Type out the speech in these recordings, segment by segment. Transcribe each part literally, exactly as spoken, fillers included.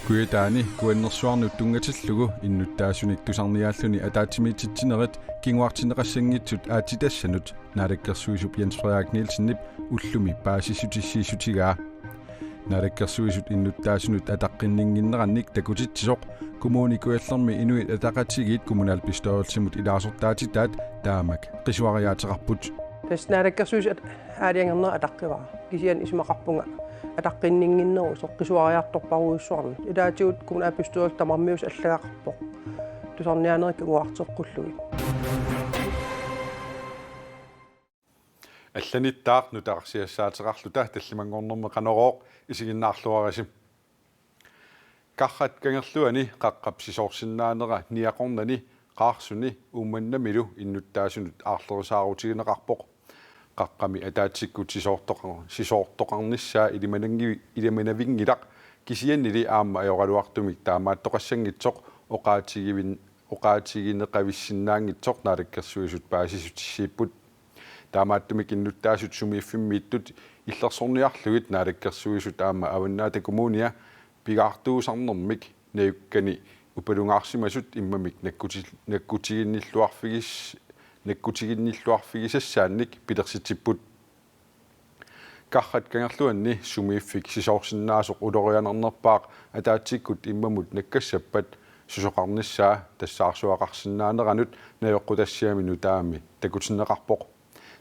Kujataani Kuannersuarnut tunngatillugu innuttaasunik tusarniaalluni ataatsimiititsinerit kinguartinneqassanngitsut aatsitassanut naalakkersuisup Jens Frederik Nielsenip ullumi paasissutissiissutigaa. Naalakkersuisut innuttaasunut ataqqinninnginnerannik takutitsisoq Kommune Kujallermi Inuit Ataqatigiit kommunalbestyrelsimut ilaasortaatitaat taamak qisuariaateqarput. Tassa naalakkersuisut at-, aalajangernerat ataqqivara. Kisianni isumaqarpunga ataqqinninnginnerusoq qisuariartorparujussuarnut. Ilaatigut kommunalbestyrelsip tamarmiusoq allagaqarpoq tusarniaanerit kinguarteqqullugit. Allanittaaq nutaarsiassaateqarluta tallimanngornermi Qanorooq, isiginnaarluarisi. Karrat Kangerluani qaqqap sisoorsinnaanera Niaqornani, Qaarsuni Uummannamilu innuttaasunut aarlerisaarutigineqarpoq. Qaqqami ataatsikkut sisoortoqar-, sisoortoqarnissaa ilimananngi-, ilimanavingilaq, kisiannili aamma ajoraluartumik taamaattoqassanngitsoq oqaatigivin-, oqaatigineqavissinnaanngitsoq naalakkersuisut paasissutissiipput. Taamaattumik innuttaasut sumiiffimmiittut illersorniarlugit naalakkersuisut aamma Avannaata Kommunia pingaartuusarnermik najukkani upalungaarsimasut immamik nakkuti-, nakkutiginnilluarfigis-, nakkutiginnilluarfigisassaannik pilersitsipput. Karrat Kangerluanni sumiiffik sisoorsinnaasoq ulorianarnerpaaq ataatsikkut immamut nakkassappat susoqarnissaa tassaarsuaqarsinnaaneranut najoqqutassiami nutaami takutinneqarpoq.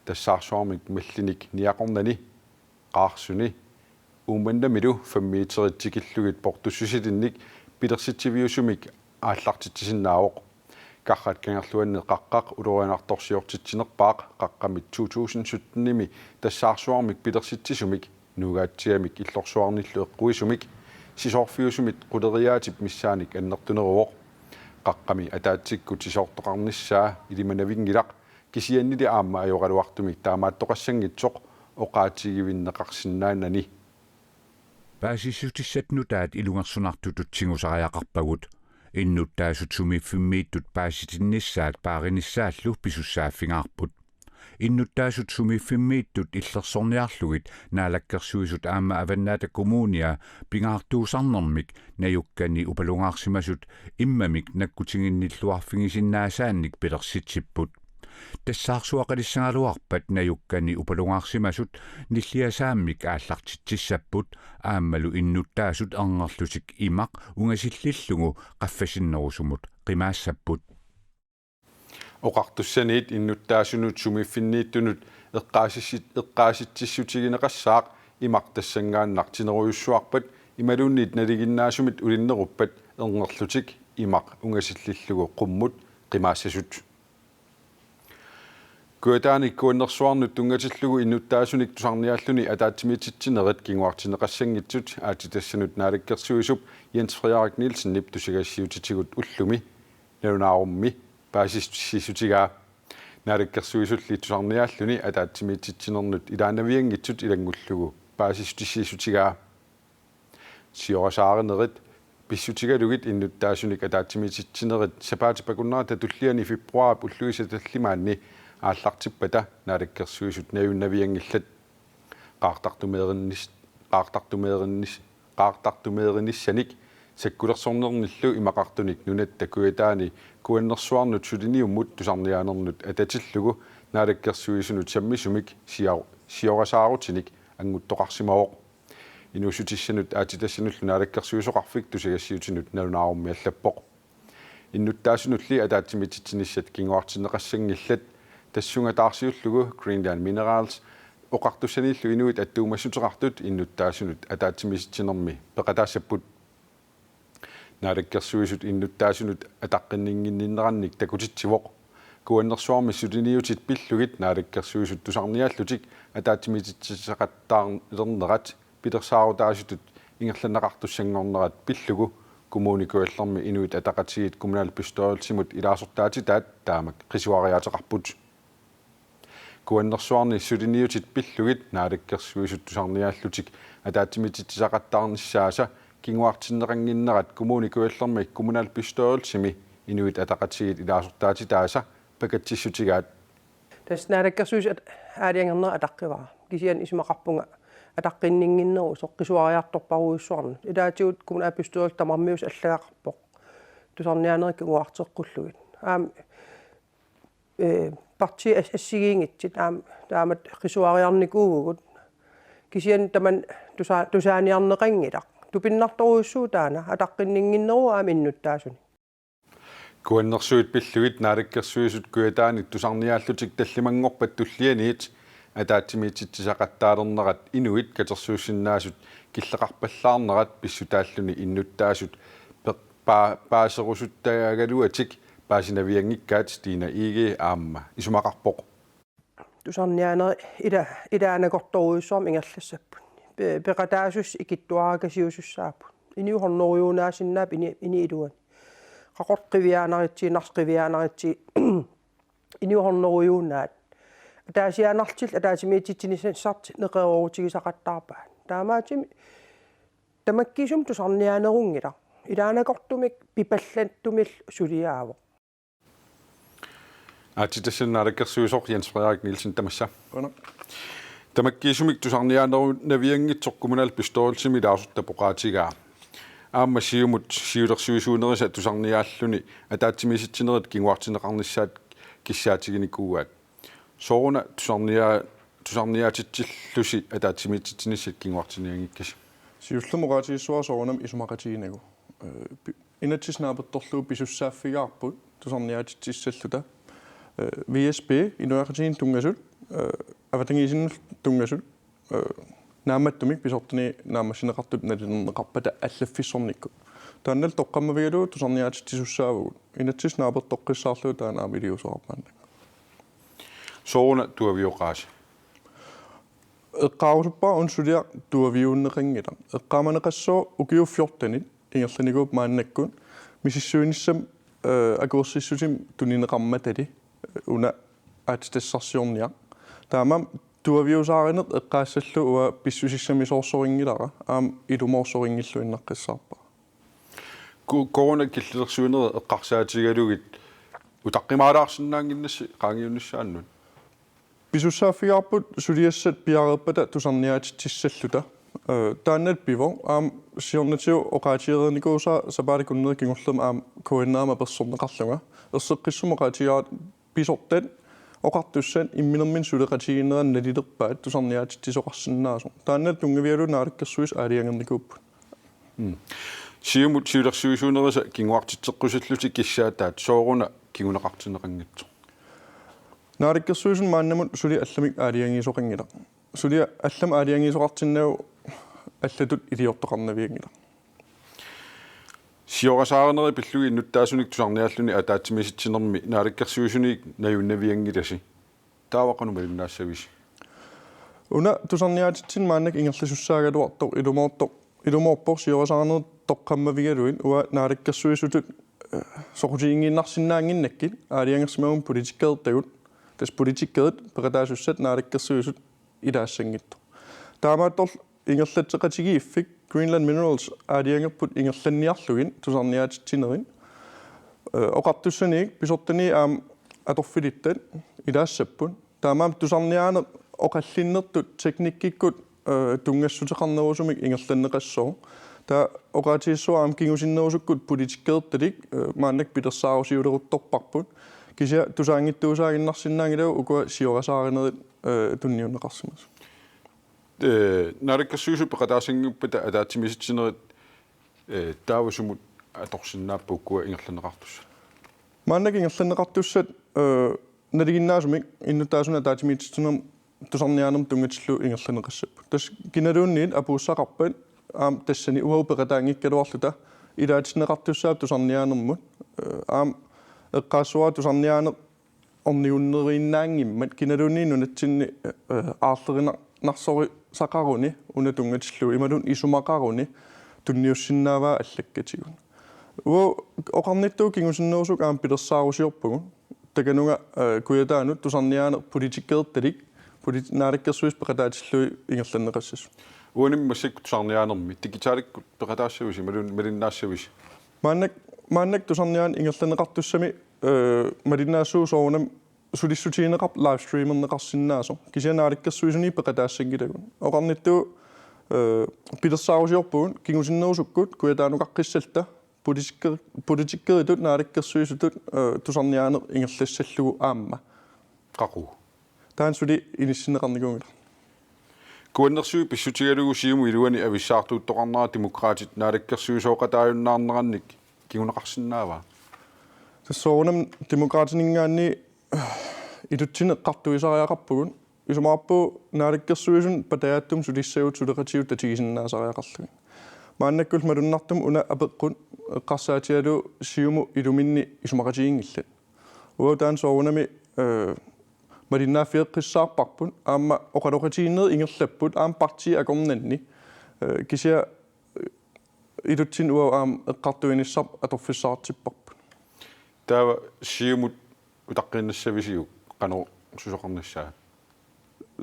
Tassaarsuarmik mallinik Niaqornani, Qaarsuni Uummannamilu fem meterit tikillugit portussusilinnik pilersitsiviusumik aallartitsisinnaavoq. Karrat Kangerluanni qaqqaq ulorianartorsiortitsinerpaaq qaqqamit to tusind syttenimi tassaarsuarmik pilersitsisumik nuugaatsiamik illorsuarnillu eqquisumik sisoorfiusumit quleriaatip missaanik annertuneruvoq. Qaqqami ataatsikkut sisoortoqarnissaa ilimanavingilaq, kisiannili aamma ajoraluartumik taamaattoqassanngitsoq oqaatigivinneqarsinnaanani. Paasissutissat nutaat ilungersunartutut tigusariaqarpagut. Innuttaasut sumiiffimmiittut paasitinnissaat paarinissaallu pisussaaffigaarput. Innuttaasut sumiiffimmiittut illersorniarlugit naalakkersuisut aamma Avannaata Kommunia pingaartuusarnermik najukkani upalungaarsimasut immamik nakkutiginnilluarfigisinnaasaannik pilersitsipput. Tassaarsuaqalissagaluarpat najukkani upalungaarsimasut nilliasaammik aallartitsissapput aammalu innuttaasut ernerlutik imaq ungasillillugu qaffasinnerusumut qimaassapput. Oqartussaniit innuttaasunut sumiiffinniittunut eqqaasissit-, eqqaasitsissutigineqassaaq imaq tassanngaannaq tinerujussuarpat imaluunniit nalinginnaasumit ulinneruppat ernerlutik imaq ungasillillugu qummut qimaassasut. Kujataani Kuannersuarnut tunngatillugu innuttaasunik tusarniaalluni ataatsimiititsinerit kinguartinneqassanngitsut aatsitassanut naalakkersuisup Jens Frederik Nielsenip tusagassiuutitigut ullumi nalunaarummi paasissutissiissutigaa. Naalakkersuisulli tusarniaalluni ataatsimiititsinernut ilaannavianngitsut ilanngullugu paasissutissiissutigaa. Siorasaarinerit pissutigalugit innuttaasunik ataatsimiititsinerit sapaatip akunnerata tulliani februaarip ulluisa tallimaanni aallartippata naalakkersuisut najunnavianngillat. Qaartartumeerinnis-, qaartartumeerinnis-, qaartartumeerinissanik sakkulersornernillu imaqartunik nunatta Kujataani Kuannersuarnut suliniummut tusarniaanernut atatillugu naalakkersuisunut sammisumik sio-, siorasaarutinik anguttoqarsimavoq. Inuussutissanut aatsitassanullu naalakkersuisoqarfik tusagassiuutinut nalunaarummi allappoq. Innuttaasunulli ataatsimiititsinissat kinguartinneqassanngillat, tassunga taarsiullugu Greenland Minerals oqartussaniillu inuit attuumassuteqartut innuttaasunut ataatsimiititsinermi peqataassapput. Naalakkersuisut innuttaasunut ataqqinninnginninnerannik takutitsivoq. Kuannersuarmi suliniutit pillugit naalakkersuisut tusarniaallutik ataatsimiititsisaqattaarlernerat pilersaarutaasutut ingerlanneqartussanngornerat pillugu Kommune Kujallermi Inuit Ataqatigiit kommunalbestyrelsimut ilaasortaatitaat taamak qisuariaateqarput. Kuannersuarni suliniutit pillugit naalakkersuisut tusarniaallutik ataatsimiititsisaqattaarnissaasa kinguartinneqannginnerat Kommune Kujallermi kommunalbestyrelsimi Inuit Ataqatigiit ilaasortaatitaasa pakatsissutigaat. Tassa naalakkersuisut at-, aalajangernerat ataqqivara. Kisianni isumaqarpunga Ataqqinninnginnerusoq qisuariartorparujussuarnut. Ilaatigut kommunalbestyrelsip tamarmiusoq allagaqarpoq tusarniaanerit kinguarteqqullugit. Aamma ee, partiit as-, assigiinngitsut aamma taamatut qisuariarnikuuvugut. Kisianni tamanna tusa-, tusaaniarneqanngilaq. Tupinnartorujussuuvoq taanna, ataqqinninnginneruvoq aamma innuttaasunik. Kuannersuit pillugit Naalakkersuisut Kujataani tusarniaallutik tallimanngorpat tullianiit ataatsimiititsisaqattaalernerat inuit katersuussinnaasut killeqarpallaarnerat pissutaalluni innuttaasut peq-, paa-, paaserusuttaagaluatik paasinavianngikkaat Stine Egede aamma isumaqarpoq. Tusarniaanerit ila-, ilaannakortorujussuarmik ingerlassapput. Pe-, peqataasussat ikittuarakasiusussaapput. Inuit hunnorujuunnaasinnaavoq ini-, inuit iluanni. Qaqortoq qiviaanaritsi, narsaq qiviaanaritsi, inuit hunnorujuunnaat. Ataasiaannarlutillu ataatsimiititsinissartik neqeroorutigisaqattaarpaat. Taamaattumik tamakkiisumik tusarniaanerunngilaq. Ilaannakortumik pipallattumillu suliaavoq. Aatsitassani naalakkersuisoq Jens Frederik Nielsen, tamassa. Qujanaq. Tamakkiisumik tusarniaanerunavianngitsoq kommunalbestyrelsimi ilaasortap oqaatigaa. Aamma Siumut siulersuisuunerisa tusarniaalluni ataatsimiisitsinerit kinguartinneqarnissaat kissaatiginikuuaat. Sooruna tusarnia-, tusarniaatitsillusi ataatsimiititsinissat kinguartinnianngikkisi? Siullermik oqaatigissavara soorunami isumaqatiginagu. Ee, pi-, inatsisit naapertorlugit pisussaaffigaarput tusarniaatitsissalluta. Ee, V S P, inuiaqatigiinnut tunngasut, ee, avatangiisinnullu tunngasut, ee, naammattumik pisortani naammassineqartut nalilerneqarpata allaffissornikkut. Taannalu toqqammavigalugu tusarniaatitsisussaavugut. Inatsisit naapertoqqissaarlugit taanna aamma iliuuseqarpoq maannakkut. Sooruna tuavioqaasi? Eqqaarusuppara una suliaq tuaviuunneqanngilaq. Eqqaamaneqassooq ukiut fjortenit ingerlanikuupput maannakkut misissuinissamut, ee, akuersissutimik tunineqarmatali, ee, una aatsitassarsiorniaq. Taamaammat tuaviusaarineq eqqaassallugu uanga pissusissamisoorsorinngilaq, aamma ilumoorsorinngilluinnaqqissaarpara. Ku-, corona killilersuinerit eqqarsaatigalugit utaqqimaalaarsinnaannginnassi qaangiunnissaannut? Pisussaaffigaarput suliassat piareerpata tusarniaatitsissalluta. Ee, taannalu pivoq aamma siornatigut oqaatigereernikuusaa sapaatip akunneri kingullermi aamma K N R-mut apersorneqarlunga. Erseqqissumik oqaatigaara pisortat oqartussat imminerminni suleqatigiinneranni nalilerpaat tusarniaatitsisoqarsinnaasoq. Taannalu tunngavigalugu naalakkersuisut aalajangernikuupput. Mm. Siumut siulersuisuunerisa kinguartitseqqusallusi kissaataat sooruna kinguneqartinneqanngitsoq? Naalakkersuisuni maannamut suli allamik aalajangiisoqanngilaq. Suli allamik aalajangiisoqartinnagu allatut iliortoqarnavianngilaq. Siorasaarinerit pillugit innuttaasunik tusarniaalluni ataatsimiisitsinermi naalakkersuisuniit najunnavianngilasi. Taava qanoq malinnaassavisi? Una tusarniaatitsineq maannakkut ingerlasussaagaluartoq ilumoortoq, ilumoorpoq siorasaarinerit toqqammavigalugit uanga naalakkersuisutut, ee, soqutiginngiinnarsinnaannginnakkit aalajangersimavugut politikereertagut, tassa politikerit peqataasussat naalakkersuisut ilaassanngitsoq. Taamaattorli ingerlatseqatigiiffik Greenland Minerals aalajangerput ingerlanniarlugit tusarniaatitsinerit. Ee, oqartussaniit pisortani aamma atorfilittat ilaassapput. Taamaammat tusarniaaneq oqallinnertut teknikkikkut, ee, tunngassuteqarnerusumik ingerlanneqassooq. Taava oqaatigissavara aamma kingusinnerusukkut politikereertalik, ee, maannakkut pilersaarusiuleruttorparput. Kisianni tusaanngittuusaaginnarsinnaanngilagut ukua siorasaarinerit, ee, tunniunneqarsimasut. Ee, naalakkersuisut peqataassanngippata ataatsimiisitsinerit, ee, taava sumut atorsinnaappat ukua ingerlanneqartussat? Maannakkut ingerlanneqartussat, ee, nalinginnaasumik innuttaasunut ataatsimiititsinermut tusarniaanermut tunngatillugu ingerlanneqassapput. Tassa kinaluunniit apuussaqarpat aamma tassani uagut peqataanngikkaluarluta ilaatinneqartussaapput tusarniaanermut, ee, aamma eqqaassavara tusarniaaneq ornigunneriinnaanngimmat kinaluunniit nunatsinni, ee, aarlerinarsorisaqaruni una tunngatillugu imaluunniit isumaqaruni tunniussinnaavaa allakkatigut. Uagut oqarnittut kingusinnerusukkut aamma pilersaarusiorpugut. Takanunga, ee, Kujataanut tusarniaaneq politikereertalik, polit-, naalakkersuisut peqataatillugit ingerlanneqassasoq. Uanimi massakkut tusarniaanermi digitalikkut peqataassavisi, malun-, malinnaassavisi? Maannak-, maannakkut tusarniaaneq ingerlanneqartussami, ee, malinnaassuuvoq soorunami sulissutigineqarpoq livestreamerneqarsinnaasoq. Kisianni naalakkersuisuni peqataassanngilakka. Oqarnittut Ee, pilersaarusiorpugut kingusinnerusukkut kujataanukaqqissalluta politikker-, politikeritut naalakkersuisutut, ee, tusarniaaneq ingerlassallugu aamma. Qaqugu? Taanna suli inissinneqarnikuunngilaq. Kuannersuit pissutigalugu Siumut iluani avissaartuuttoqarnera Demokraatit naalakkersuisooqataajunnaarnerannik kinguneqarsinnaava? Tassa soorunami Demokraatininngaanniit ilutsinneq eqqartuisariaqarpugut. Isumaqarpunga naalakkersuisunut patajaatsumik sulissagut suleqatigut tatigisinnaasariaqarlugit. Maannakkullu malunnartumik una apeqqut eqqarsaatigalugu Siumut iluminni isumaqatiginngillat. Uagut taanna soorunami, ee, malinnaaffeqqissaarparput, aamma oqaloqatigiinnerit ingerlapput, aamma partiit akornanni, ee, kisianni, ee, ilutsinni uagut aamma eqqartuinissaq atorfissaqartipparput. Taava Siumut utaqqiinnassavisiuk qanoq susoqarnissaa?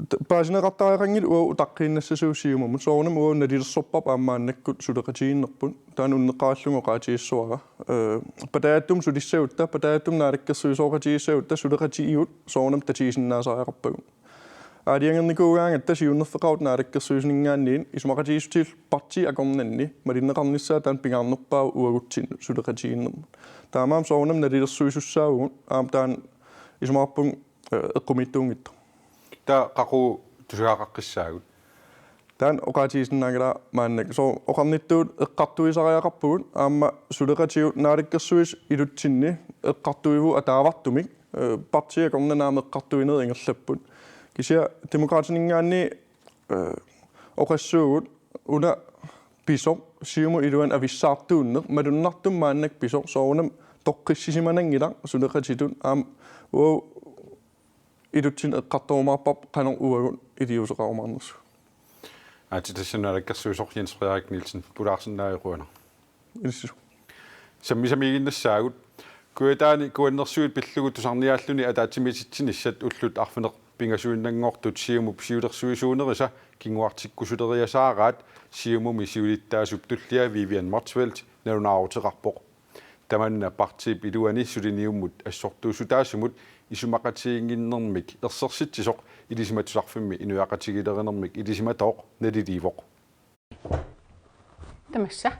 T-, paasineqartariaqanngilaq uagut utaqqiinnassasugut Siumumut. Soorunami uagut nalilersorparput aamma maannakkut suleqatigiinnerput. Taanna unneqqarillugu oqaatigissuara. Ee, patajaatsumik sulissagutta, patajaatsumik naalakkersuisooqatigiissagutta suleqatigigut soorunami tatigisinnaasariaqarpagut. Aalajangernikuugaangatta siunnerfeqarutta naalakkersuisuninngaanniit isumaqatigiissutillu partiit akornanni malinneqarnissaa taanna pingaarnerpaavoq uagutsinnut suleqatigiinnermut. Taamaammat soorunami nalilersuisussaavugut aamma taanna isumaqarpunga, ee, eqqumiitsuunngitsoq. Taava qaqugu tusagaqaqqissaagut? Taanna oqaatigisinnaanngilara maannakkut. Soorlu oqarnittut eqqartuisariaqarpugut aamma suleqatigut naalakkersuisut ilutsinni eqqartuivugut ataavartumik, ee, partiit akornanni aamma eqqartuinerit ingerlapput. Kisianni Demokraatininngaanniit, ee, oqassuugut una pisoq Siumut iluani avissaartuunneq, malunnartumik maannakkut pisoq, soorunami toqqissisimananngilaq suleqatitut aamma uagut ilutsinni eqqartorumaarparput qanoq uagut iliuuseqarumaarnersugut. Aatsitassani naalakkersuisoq Jens Frederik Nielsen, pulaarsinnaagavit qujanaq. Ilisilu. Sammisamiiginnassaagut. Kujataani Kuannersuit pillugu tusarniaalluni ataatsimiititsinissat ullut arfineq-pingasuinnanngortut Siumup siulersuisuunerisa kinguartikkusuleriasaaraat Siumumi siulittaasup tullia Vivian Motzfeldt nalunaaruteqarpoq. Tamanna partiip iluani suliniummut assortuussutaasumut isumaqatigiinnginnermik ersersitsisoq Ilisimatusarfimmi inuiaqatigiilerinermik ilisimatooq naliliivoq. Tamassa.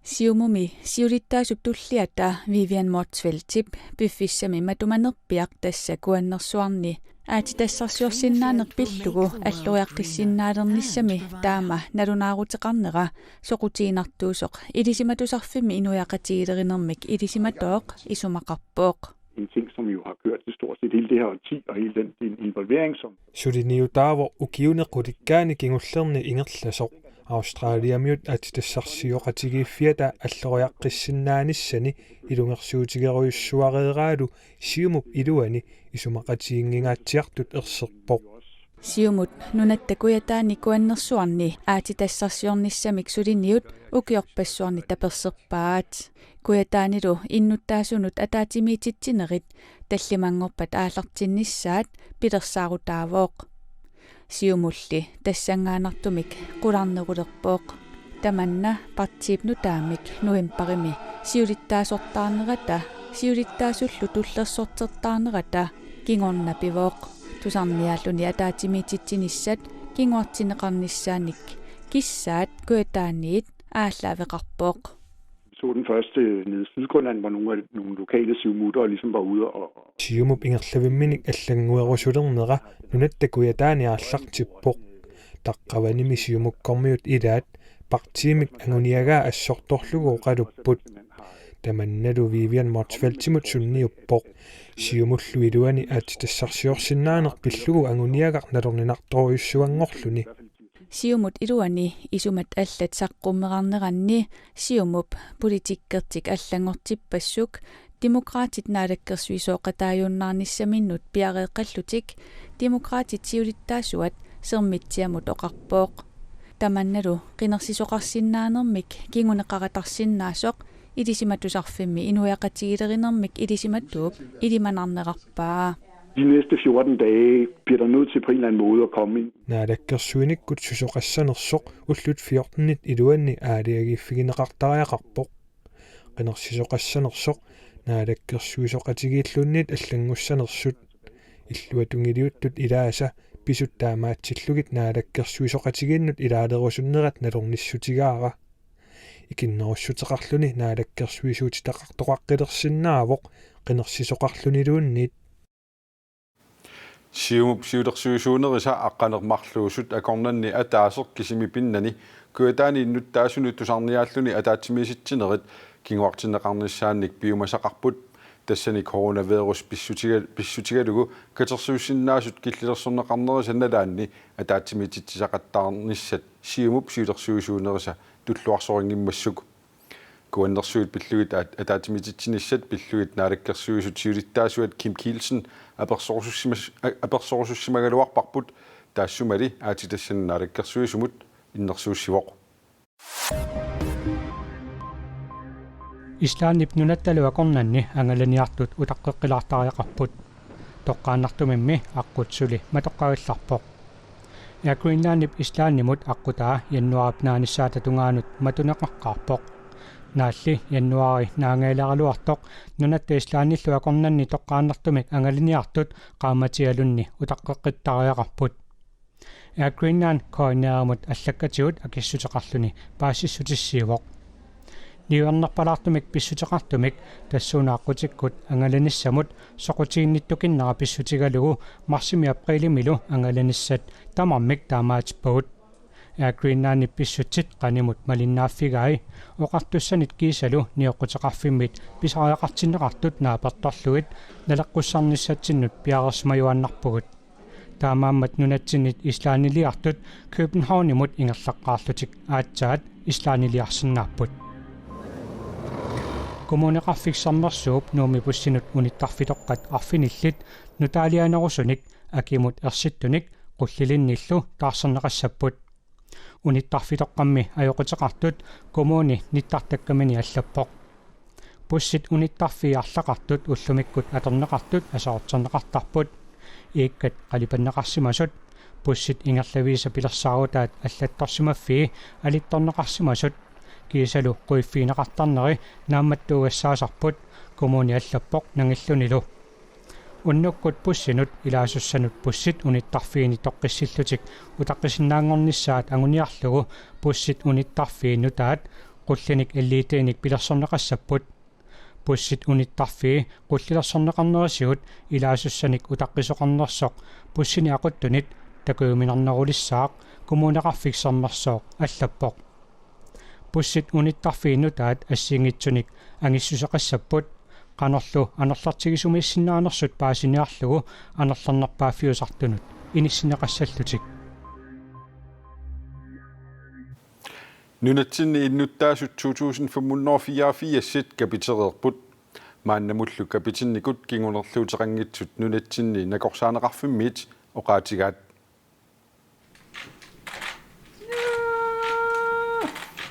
Siumumi siulittaasup tulliata Vivian Motzfeldtip piffissami matumanerpiaq tassa Kuannersuarni aatsitassarsiorsinnaaneq pillugu alloriaqqissinnaalernissami taama nalunaaruteqarnera soqutiginartuusoq Ilisimatusarfimmi inuiaqatigiilerinermik ilisimatooq isumaqarpoq. En ting, som jo har kørt til stort set hele det her årti, og hele den, den involvering, som Suliniutaavoq ukiuni qulikkaani kingullerni ingerlasoq. Australiamiut aatsitassarsioqatigiiffiata alloriaqqissinnaanissaani ilungersuutigerujussuareeraalu Siumup iluani isumaqatigiinngingaatsiartut erserpoq. Siumut nunatta Kujataani Kuannersuarni aatsitassarsiornissamik suliniut ukiorpassuarni taperserpaat. Kujataanilu innuttaasunut ataatsimiititsinerit tallimanngorpat aallartinnissaat pilersaarutaavoq. Siumulli tassanngaannartumik qularnerulerpoq. Tamanna partiip nutaamik novembarimi siulittaasortaarnerata, siulittaasullu tullersortertaarnerata kingornapivoq. Tusarniaalluni ataatsimiititsinissat kinguartinneqarnissaannik kissaat Kujataaniit aallaaveqarpoq. Så den første nede i Sydgrønland, hvor nogle, af, nogle lokale siumutter ligesom var ude og, og Siumup ingerlavimminik allannguerusulernera nunatta Kujataani aallartippoq. Taqqavanimi Siumukkormiut ilaat partiimik anguniagaa assortorlugu oqalupput. Tamannalu Vivian Motzfeldtimut sunniuppoq. Siumullu iluani aatsitassarsiorsinnaaneq pillugu anguniagaq nalorninartorujussuanngorluni. Siumut iluani isumat allat saqqummerarneranni Siumup politikkertik allanngortippassuk Demokraatit naalakkersuisooqataajunnaarnissaminnut piareeqqallutik Demokraatit siulittaasuat Sermitsiamut oqarpoq. Tamannalu qinersisoqarsinnaanermik kinguneqaratarsinnaasoq Ilisimatusarfimmi inuiaqatigiilerinermik ilisimatuup ilimanarnerarpaa. De næste fjorten dage bliver der nødt til på en eller anden måde at komme en Naalakkersuinikkut susoqassanersoq ullut fjortenit iluanni aalajangiiffigineqartariaqarpoq. Qinersisoqassanersoq naalakkersuisoqatigiilluunniit allanngussanersut. Illuatungiliuttut ilaasa pisut taamaatsillugit naalakkersuisoqatigiinnut ilaalerusunnerat nalornissutigaara. Ikinnerussuteqarluni naalakkersuisuutitaqartoqaqqilersinnaavoq qinersisoqarluniluunniit. Siumup siulersuisuunerisa aqqaneq-marluusut akornanni ataaseq kisimi pinnani Kujataani innuttaasuni tusarniaalluni ataatsimiisitsinerit kinguartinneqarnissaannik piumasaqarput. Tassani coronavirus pissutiga-, pissutigalugu katersuussinnaasut killilersorneqarnerisa nalaanni ataatsimiititsisaqattaarnissat Siumup siulersuisuunerisa tulluarsorinngimmissuk. Kuannersuit pillugit at-, ataatsimiititsinissat pillugit naalakkersuisut siulittaasuat Kim Kielsen apersorusussimas-, a-, apersorusussimagaluarparput, taassumali aatsitassanut naalakkersuisumut innersuussivoq. Islandip nunattalu akornanni angalaniartut utaqqeqqilaartariaqarput. Toqqaannartumimmi aqqut suli matoqqavillarpoq. Air Greenlandip Islandimut aqqutaa januaarip naanissaata tungaanut matuneqaqqaarpoq. Naalli januaari naangajaleraluartoq nunatta Islandillu akornanni toqqaannartumik angalaniartut qaammatialunni utaqqeqqittariaqarput. Air Greenland Corinairimut allakkatigut akissuteqarluni paasissutissiivoq. Niuernerpalaartumik pissuteqartumik tassuuna aqqutikkut angalanissamut soqutiginnittukinnera pissutigalugu marsimi apriilimilu angalanissat tamarmik taamaatippagut. Air Greenlandip pissutsit qanimut malinnaaffigai oqartussanit kiisalu nioqquteqarfimmit pisariaqartinneqartut naapertorlugit naleqqussarnissatsinnut piareersimajuaannarpugut. Taamaammat nunatsinnit Islandiliartut Københavnimut ingerlaqqaarlutik aatsaat Islandiliarsinnaapput. Kommuneqarfik Sermersuup Nuummi bussinut unittarfitoqqat arfinillit nutaalianerusunik akimut ersittunik qullilinnillu taarserneqassapput. Unittarfitoqqammi ajoquteqartut kommuni nittartakkamini allappoq. Bussit unittarfii arlaqartut ullumikkut atorneqartut aserorterneqartarput. Iikkat qalipanneqarsimasut, bussit ingerlaviisa pilersaarutaat allattorsimaffii alittorneqarsimasut, kiisalu quiffigineqartarneri naammattuugassaasarput, kommuni allappoq nangillunilu. Unnukkut bussinut ilaasussanut bussit unittarfiini toqqissillutik utaqqisinnaanngornissaat anguniarlugu bussit unittarfii nutaat qullinik L E D-nik pilersorneqassapput. Bussit unittarfii qullilersorneqarnerisigut ilaasussanik utaqqisoqarnersoq bussini aquttunit takujuminarnerulissaaq Kommuneqarfik Sermersooq allappoq. Bussit unittarfii nutaat assigiinngitsunik angissuseqassapput, qanorlu anorlertigisumiissinnaanersut paasiniarlugu anorlernerpaaffiusartunut inissinneqassallutik. Nunatsinni innuttaasut to tusind fem hundrede og fireogfirs kapitereerput. Maannamullu kapitinnikut kingunerluuteqanngitsut nunatsinni nakorsaaneqarfimmiit oqaatigaat.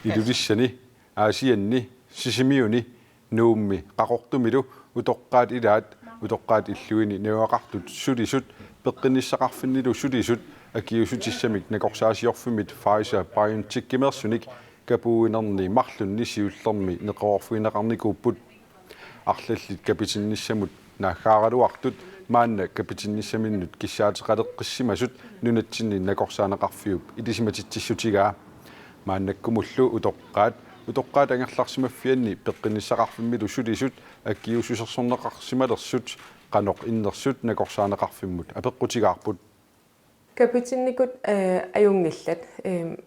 Ilulissani, Aasianni, Sisimiuni, Nuummi, Qaqortumilu utoqqaat ilaat, utoqqaat illuini najugaqartut sulisut, peqqinnissaqarfinnilu sulisut, akiuussutissamik nakorsaasiorfimmit Pfizer-BioNTechimeersunik kapuuinerni marlunni siullermi neqeroorfigineqarnikuupput. Arlallit kapitinnissamut naaggaaraluartut maanna kapitinnissaminnut kissaateqaleqqissimasut nunatsinni nakorsaaneqarfiup ilisimatitsissutigaa. Maannakkumullu utoqqaat, utoqqaat angerlarsimaffianni peqqinnissaqarfimmilu sulisut akiuussusersorneqarsimalersut qanoq innersut nakorsaaneqarfimmut apeqqutigaarput. Kapitinnikut, eh, ajunngillat. Eh,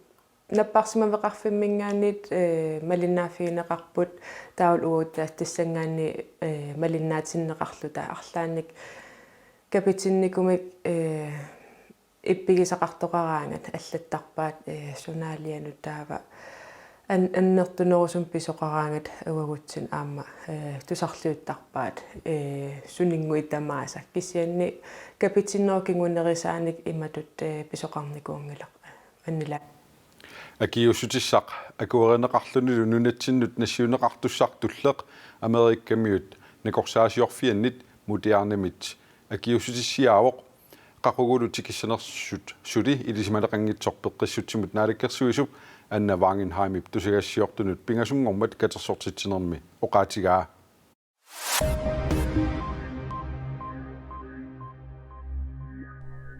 napparsimaveqarfimminngaanniit, eh, malinnaaffigineqarput, taavalu uagut tassanngaanniit, eh, malinnaatinneqarluta arlaannik kapitinnikumik, eh, ippigisaqartoqaraangat allattarpaat, eh, sunaalianut taava an-, annertunerusumik pisoqaraangat uagutsinnut aamma, eh, tusarliuttarpaat, eh, suninngui tamaasa. Kisianni kapitinnerup kingunerisaanik imatut, eh, pisoqarnikuunngilaq. Annila. Akiuussutissaq akuerineqarlunilu nunatsinnut nassiunneqartussaq tulleq Amerikamiut nakorsaasiorfiannit Modernamit akiuussutissiaavoq. Qaqugulu tikissanersut suli ilisimaneqanngitsoq peqqissutsimut naalakkersuisup Anna Wangenheimip tusagassiortunut pingasunngormat katersortitsinermi oqaatigaa.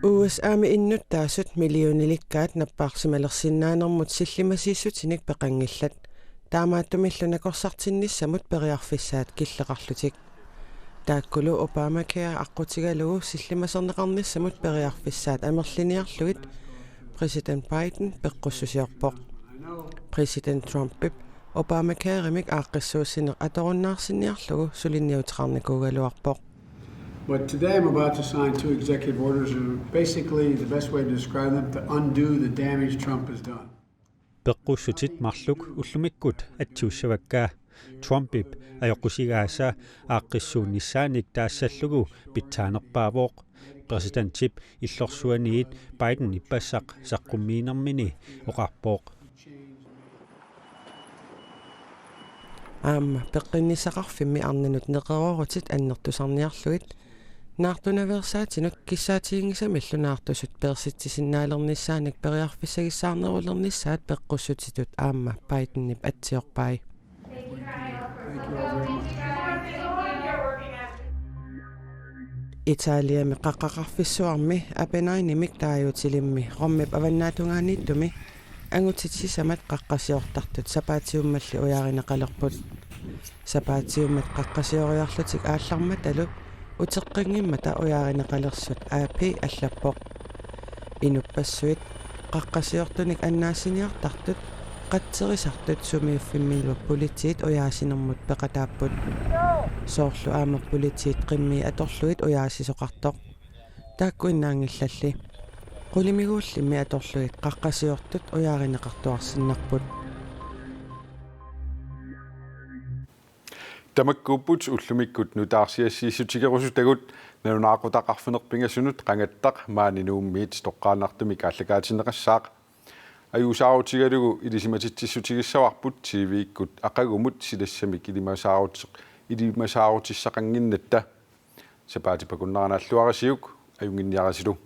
U S A-mi innuttaasut millionilikkaat napparsimalersinnaanermut sillimasiissutinik peqanngillat. Taamaattumillu nakorsartinnissamut periarfissaat killeqarlutik. Taakkulu Obamacare aqqutigalugu sillimaserneqarnissamut periarfissaat amerliniarlugit præsident Biden peqqussusiorpoq. Præsident Trumpip Obamacaremik aaqqissuussineq atorunnaarsinniarlugu suliniuteqarnikuugaluarpoq. But today I'm about to sign two executive orders, and basically the best way to describe them, to undo the damage Trump has done. Peqqussutit marluk ullumikkut atsiussavakka. Trumpip ajoqusigaasa aaqqissuunnissaanik taassallugu pitsaanerpaavoq. Præsidentip illorsuaniit Biden ippassaq saqqummiinermini oqarpoq. Aamma peqqinnissaqarfimmi arnanut neqeroorutit annertusarniarlugit naartunaveersaatinut kissaatiginngisamillu naartusut peersitsisinnaalernissaanik periarfissagissaarnerulernissaat peqqussutitut aamma Bidenip atsiorpai. Italiami qaqqaqarfissuarmi Apenninimik taaguutilimmi Romip avannaatungaaniittumi angutit sisamat qaqqasiortartut sapaatiummalli ujaarineqalerput. Sapaatiummat qaqqasioriarlutik aallarmatalu uteqqinngimmata ujaarineqalersut A P allappoq. Inuppassuit qaqqasiortunik annaassiniartartut qatserisartut sumiiffimmilu politiit ujaasinermut peqataapput. Soorlu aamma politiit qimmii atorlugit ujaasisoqartoq. Taakkuinnaanngillalli. Qulimiguullimmi atorlugit qaqqasiortut ujaarineqartuarsinnarput. Tamakkuupput ullumikkut nutaarsiassiissutigerusutagut. Nalunaaqutaq arfineq-pingasunut Qangattaq maani Nuummiit toqqaannartumik aallakaatinneqassaaq. Ajuusaarutigalugu ilisimatitsissutigissavarput T V-kkut aqagumut silassamik ilimasaarut-, ilimasaarutissaqannginnatta. Sapaatip akunnerani naalluarisiuk ajunnginniarisilu.